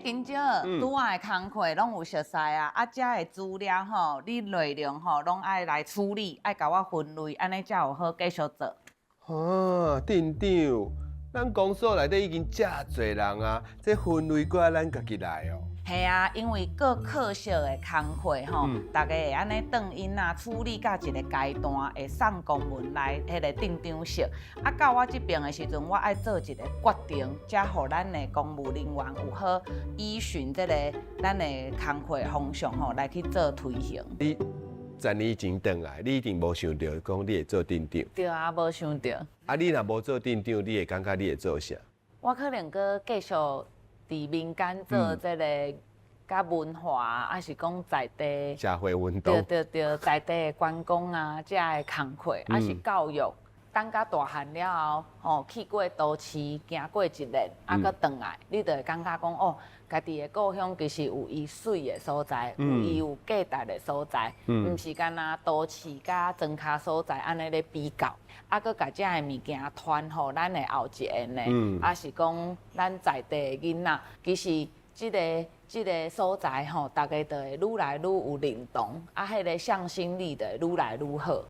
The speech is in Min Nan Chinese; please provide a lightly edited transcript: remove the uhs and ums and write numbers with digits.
金蕉，拄仔的工課攏有熟似啊，啊，遮的資料吼，你內容吼攏愛來處理，愛共我分類，按呢才有好繼續做。啊，鎮長，咱公所內底已經遮濟人啊，這分類閣愛咱家己來哦。嘿啊，因為各科室的工課吼，逐家會按呢轉音啊，處理到一個階段，會送公文來彼个鎮長室。啊，到我這爿的時陣，我愛做一個決定，才予咱的公務人員有好依循這個咱的工課方向吼來去做推行。你10年前轉來，你一定無想著講你會做鎮長。對啊，無想著。啊，你若無做鎮長，你會感覺你會做啥？我可能閣繼續佇民間做這個佮文化，抑是講在地社會運動。對對對，在地的觀光啊，遮的工課，抑是教育。等較大漢了後，吼去過都市，行過一輪，啊，閣轉來，你就會感覺講哦，家己的故鄉其實有伊媠的所在，有伊有價值的所在，毋是干焦都市佮莊跤所在按呢咧比較，啊，閣共遮的物件傳予咱的後一代呢，抑是講咱在地的囡仔，其實這個所在吼，逐家就會愈來愈有認同，啊，彼個向心力就會愈來愈好。